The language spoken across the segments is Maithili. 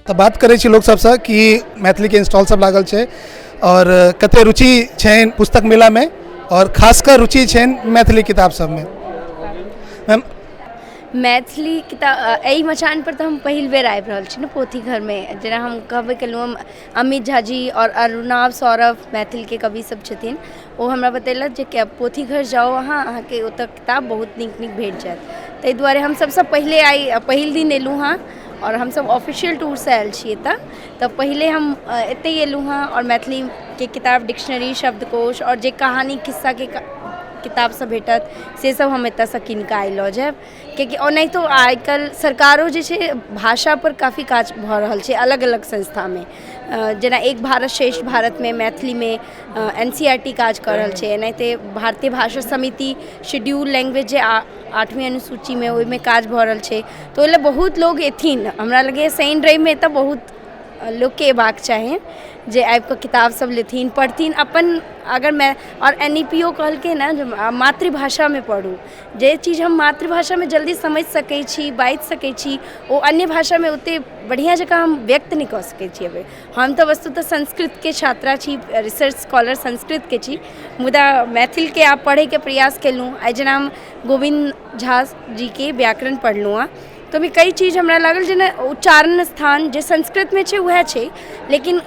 तऽ बात करै छी लोक सबसँ कि मैथिलीके स्टॉल सब लागल छै आओर कते रुचि छनि पुस्तक मेलामे आओर खास कऽ रुचि छनि मैथिली किताब सबमे। मैम, मैथिली किताब एहि मचानपर तऽ हम पहिल बेर आबि रहल छी ने पोथी घरमे। जेना हम कहबे केलहुँ, हम अमित झा जी आओर अरुणाभ सौरभ मैथिलके कवि सब छथिन, ओ हमरा बतेलथि जे पोथी घर जाउ अहाँ, अहाँके ओतऽ किताब बहुत नीक नीक भेट जायत। ताहि दुआरे हम सबसँ पहिले आइ पहिल दिन एलहुँ हँ आओर हमसब ऑफिशियल टूरसँ आयल छी एतऽ। तऽ पहिले हम एतहि एलहुँ हँ आओर मैथिलीके किताब, डिक्शनरी, शब्दकोश आओर जे कहानी खिस्साके किताब सब भेटत से सब हम एतऽसँ कीन कऽ आइ लऽ जायब, कियाकि ओनाहितो आइ काल्हि सरकारो जे छै भाषापर काफी काज भऽ रहल छै अलग अलग संस्थामे। जेना एक भारत श्रेष्ठ भारतमे मैथिलीमे NCERT काज कऽ रहल छै, एनाहिते भारतीय भाषा समिति शेड्यूल लैंग्वेज जे आठवीं अनुसूचीमे ओहिमे काज भऽ रहल छै। तऽ ओहि लए बहुत लोग एथिन। हमरा लगैए शनि रविमे एतऽ बहुत लोकके अयबाक चाही जे आबि कऽ किताब सब लेथिन, पढ़थिन अपन। अगर मैं आओर NEP ओ कहलकै ने जे मातृभाषामे पढ़ू। जे चीज हम मातृभाषामे जल्दी समझि सकै छी, बाजि सकै छी, ओ अन्य भाषामे ओतेक बढ़िआँ जकाँ हम व्यक्त नहि कऽ सकै छी। अबै हम तऽ वस्तुतः संस्कृतके छात्रा छी, रिसर्च स्कॉलर संस्कृतके छी, मुदा मैथिलके आब पढ़ैके प्रयास केलहुँ। आइ जेना हम गोविन्द झा जीके व्याकरण पढ़लहुँ हँ तऽ ओहिमे कई चीज हमरा लागल, जेना उच्चारण स्थान जे संस्कृतमे छै उएह छै, लेकिन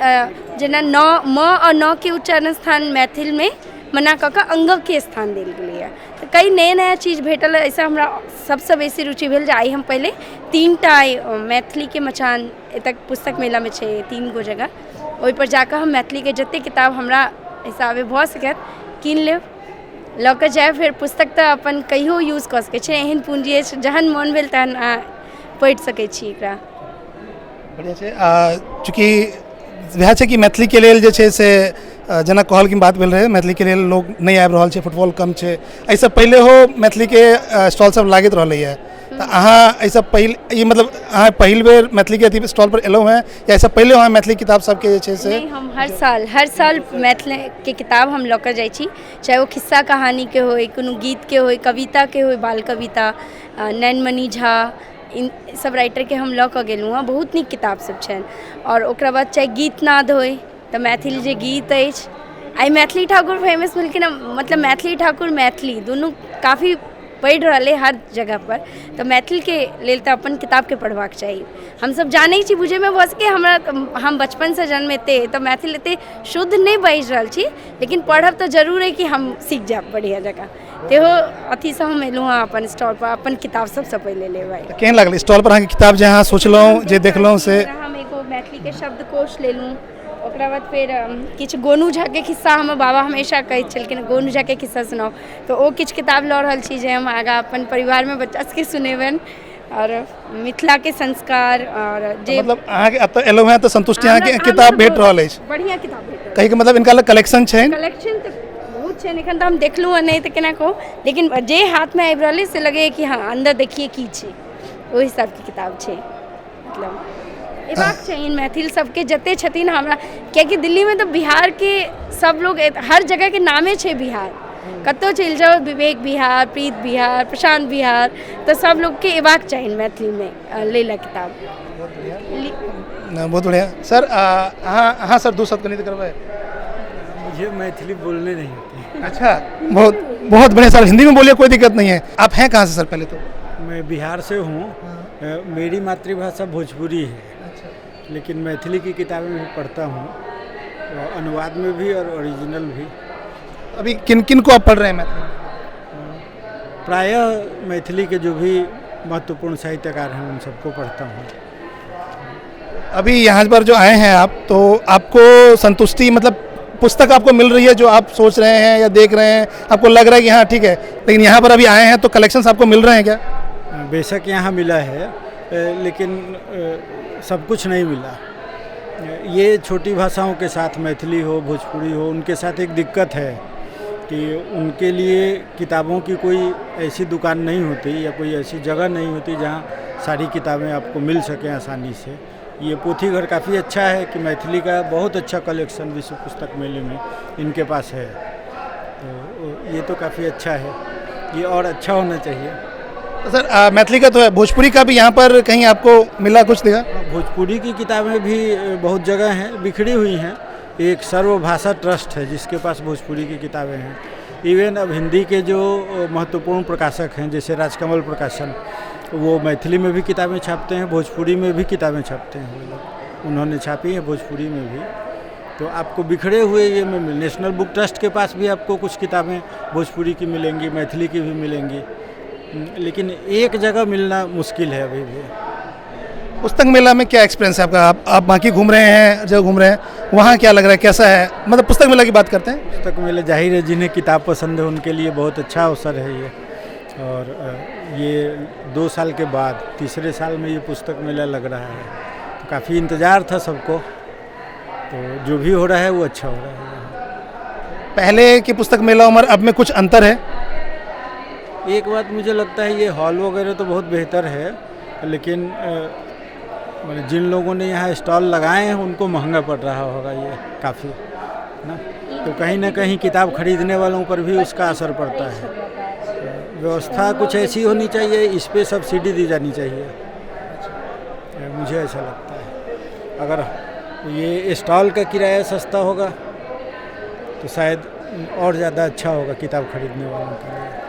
जेना न, म आओर न के उच्चारण स्थान मैथिलमे मना कऽ कऽ अङ्गके स्थान देल गेलैए। तऽ कई नया नया चीज भेटल। एहिसँ हमरा सभसँ बेसी रुचि भेल जे आइ हम पहिले 3 टा आइ मैथिलीके मचान एतऽ पुस्तक मेलामे छै तीन गो जगह, ओहिपर जा कऽ हम मैथिलीके जतेक किताब हमरा हिसाबे भऽ सकत कीन लेब, लऽ कऽ जायब। फेर पुस्तक तऽ अपन कहियो यूज कऽ सकै छी, एहन पूँजी अछि, जहन मोन भेल तहन अहाँ पढ़ि सकै छी एकरा। बढ़िआँ छै। आ चूँकि वएह छै कि मैथिलीके लेल जे छै से जेना कहलखिन, बात भेल रहै, मैथिलीके लेल लोक नहि आबि रहल छै, फुटबॉल कम छै। एहिसँ पहिलेहो मैथिलीके स्टॉल सब लागैत रहलैए, तऽ अहाँ एहिसँ पहिल ई मतलब अहाँ पहिल बेर मैथिलीके अथी स्टॉल पर एलहुँ हेँ या एहिसँ पहिले अहाँ मैथिली किताब सबके जे छै से? नहि, हम हर साल, हर साल मैथिलीके किताब हम लऽ कऽ जाइ छी, चाहे ओ खिस्सा कहानीके होइ, कोनो गीतके होइ, कविताके होइ, बाल कविता, नैनमणि झा, इन सब राइटरके हम लऽ कऽ गेलहुँ हँ। बहुत नीक किताब सब छनि। आओर ओकरा बाद चाहे गीतनाद होइ तऽ मैथिल जे गीत अछि, आइ मैथिली ठाकुर फेमस भेलखिन हँ, मतलब मैथिली ठाकुर, मैथिली दुनू काफी पढ़ि रहल अइ हर जगहपर। तऽ मैथिलीके लेल तऽ अपन किताबके पढ़बाक चाही। हमसब जानै छी, बुझैमे भऽ सकैए हमरा, हम बचपनसँ जन्म एतै तऽ मैथिल एते शुद्ध नहि बाजि रहल छी, लेकिन पढ़ब तऽ जरूर अइ कि हम सीख जायब बढ़िआँ जकाँ। तेहो अथीसँ हम एलहुँ हँ अपन स्टॉलपर अपन किताब सबसँ पहिले लेबै। तऽ केहन लागल स्टॉल पर अहाँके किताब, जे अहाँ सोचलहुँ, जे देखलहुँ से? हम एगो मैथिलीके शब्दकोश लेलहुँ। ओकरा बाद फेर किछु गोनू झाके खिस्सा, हमर बाबा हमेशा कहैत छलखिन गोनू झाके खिस्सा सुनाउ, तऽ ओ किछु किताब लऽ रहल छी जे हम आगाँ अपन परिवारमे बच्चा सबके सुनेबनि आओर मिथिलाके संस्कार आओर जे मतलब अहाँके एतऽ एलहुँ हेँ तऽ संतुष्टि अहाँके किताब भेट रहल अछि? बढ़िआँ किताब भेट रहल। कहैके मतलब हिनका लग कलेक्शन छनि। कलेक्शन तऽ बहुत छनि। एखन तऽ हम देखलहुँ हँ नहि तऽ केना कहू, लेकिन जे हाथमे आबि रहल अइ से लगैए कि हँ, अन्दर देखिए की छै, ओहि हिसाबके किताब छै। मतलब अयबाक चाही मैथिल सबके जते छथिन हमरा, कियाकि दिल्लीमे तऽ बिहारके सब लोग, हर जगहके नामे छै बिहार। कतहु चलि जाउ, विवेक बिहार, प्रीत बिहार, प्रशान्त बिहार। तऽ सब लोकके अयबाक चाही मैथिलीमे लै लए किताब। बहुत बढ़िया सर। अहाँ अहाँ सर, दू शब्द कनि करबै। मुझे मैथिली बोलने नहीं आती। अच्छा, बहुत बहुत बढ़िया सर। हिंदी में बोलिए, कोई दिक्कत नहीं है। आप हैं कहाँ से सर पहले तो? मैं बिहार से हूँ। मेरी मातृभाषा भोजपुरी है। लेकिन मैथिली की किताबें भी पढ़ता हूँ, और अनुवाद में भी और ओरिजिनल भी। अभी किन किन को आप पढ़ रहे हैं मैथिली में? प्रायः मैथिली के जो भी महत्वपूर्ण साहित्यकार हैं, उन सबको पढ़ता हूँ। अभी यहाँ पर जो आए हैं आप, तो आपको संतुष्टि, मतलब पुस्तक आपको मिल रही है जो आप सोच रहे हैं या देख रहे हैं, आपको लग रहा है कि हाँ, ठीक है, लेकिन यहाँ पर अभी आए हैं तो कलेक्शंस आपको मिल रहे हैं क्या? बेशक यहाँ मिला है, लेकिन सब कुछ नहीं मिला। ये छोटी भाषाओं के साथ, मैथिली हो, भोजपुरी हो, उनके साथ एक दिक्कत है कि उनके लिए किताबों की कोई ऐसी दुकान नहीं होती या कोई ऐसी जगह नहीं होती जहाँ सारी किताबें आपको मिल सकें आसानी से। ये पोथी घर काफ़ी अच्छा है कि मैथिली का बहुत अच्छा कलेक्शन विश्व पुस्तक मेले में इनके पास है, तो ये तो काफ़ी अच्छा है। ये और अच्छा होना चाहिए। तो सर, मैथिली का तो है, भोजपुरी का भी यहाँ पर कहीं आपको मिला कुछ दिखा? भोजपुरी की किताबें भी बहुत जगह हैं, बिखरी हुई हैं। एक सर्वभाषा ट्रस्ट है जिसके पास भोजपुरी की किताबें हैं। इवन अब हिंदी के जो महत्वपूर्ण प्रकाशक हैं जैसे राजकमल प्रकाशन, वो मैथिली में भी किताबें छापते हैं, भोजपुरी में भी किताबें छापते हैं वो लोग। उन्होंने छापी है भोजपुरी में भी। तो आपको बिखरे हुए ये में मिल, नेशनल बुक ट्रस्ट के पास भी आपको कुछ किताबें भोजपुरी की मिलेंगी, मैथिली की भी मिलेंगी, लेकिन एक जगह मिलना मुश्किल है अभी भी। पुस्तक मेला में क्या एक्सपीरियंस है आपका? आप बाकी घूम रहे हैं, जो घूम रहे हैं वहाँ क्या लग रहा है, कैसा है? मतलब पुस्तक मेला की बात करते हैं। पुस्तक मेला जाहिर है जिन्हें किताब पसंद है उनके लिए बहुत अच्छा अवसर है ये। और ये 2 साल के बाद तीसरे साल में ये पुस्तक मेला लग रहा है, तो काफ़ी इंतज़ार था सबको। तो जो भी हो रहा है वो अच्छा हो रहा है। पहले की पुस्तक मेला उम्र अब में कुछ अंतर है? एक बात मुझे लगता है, ये हॉल वगैरह तो बहुत बेहतर है, लेकिन माने जिन लोगों ने यहाँ स्टॉल लगाए हैं उनको महंगा पड़ रहा होगा ये काफ़ी ना, तो कहीं ना कहीं किताब खरीदने वालों पर भी उसका असर पड़ता है। व्यवस्था कुछ ऐसी होनी चाहिए, इस पे सब्सिडी दी जानी चाहिए, मुझे ऐसा लगता है। अगर ये स्टॉल का किराया सस्ता होगा तो शायद और ज़्यादा अच्छा होगा किताब खरीदने वालों के लिए।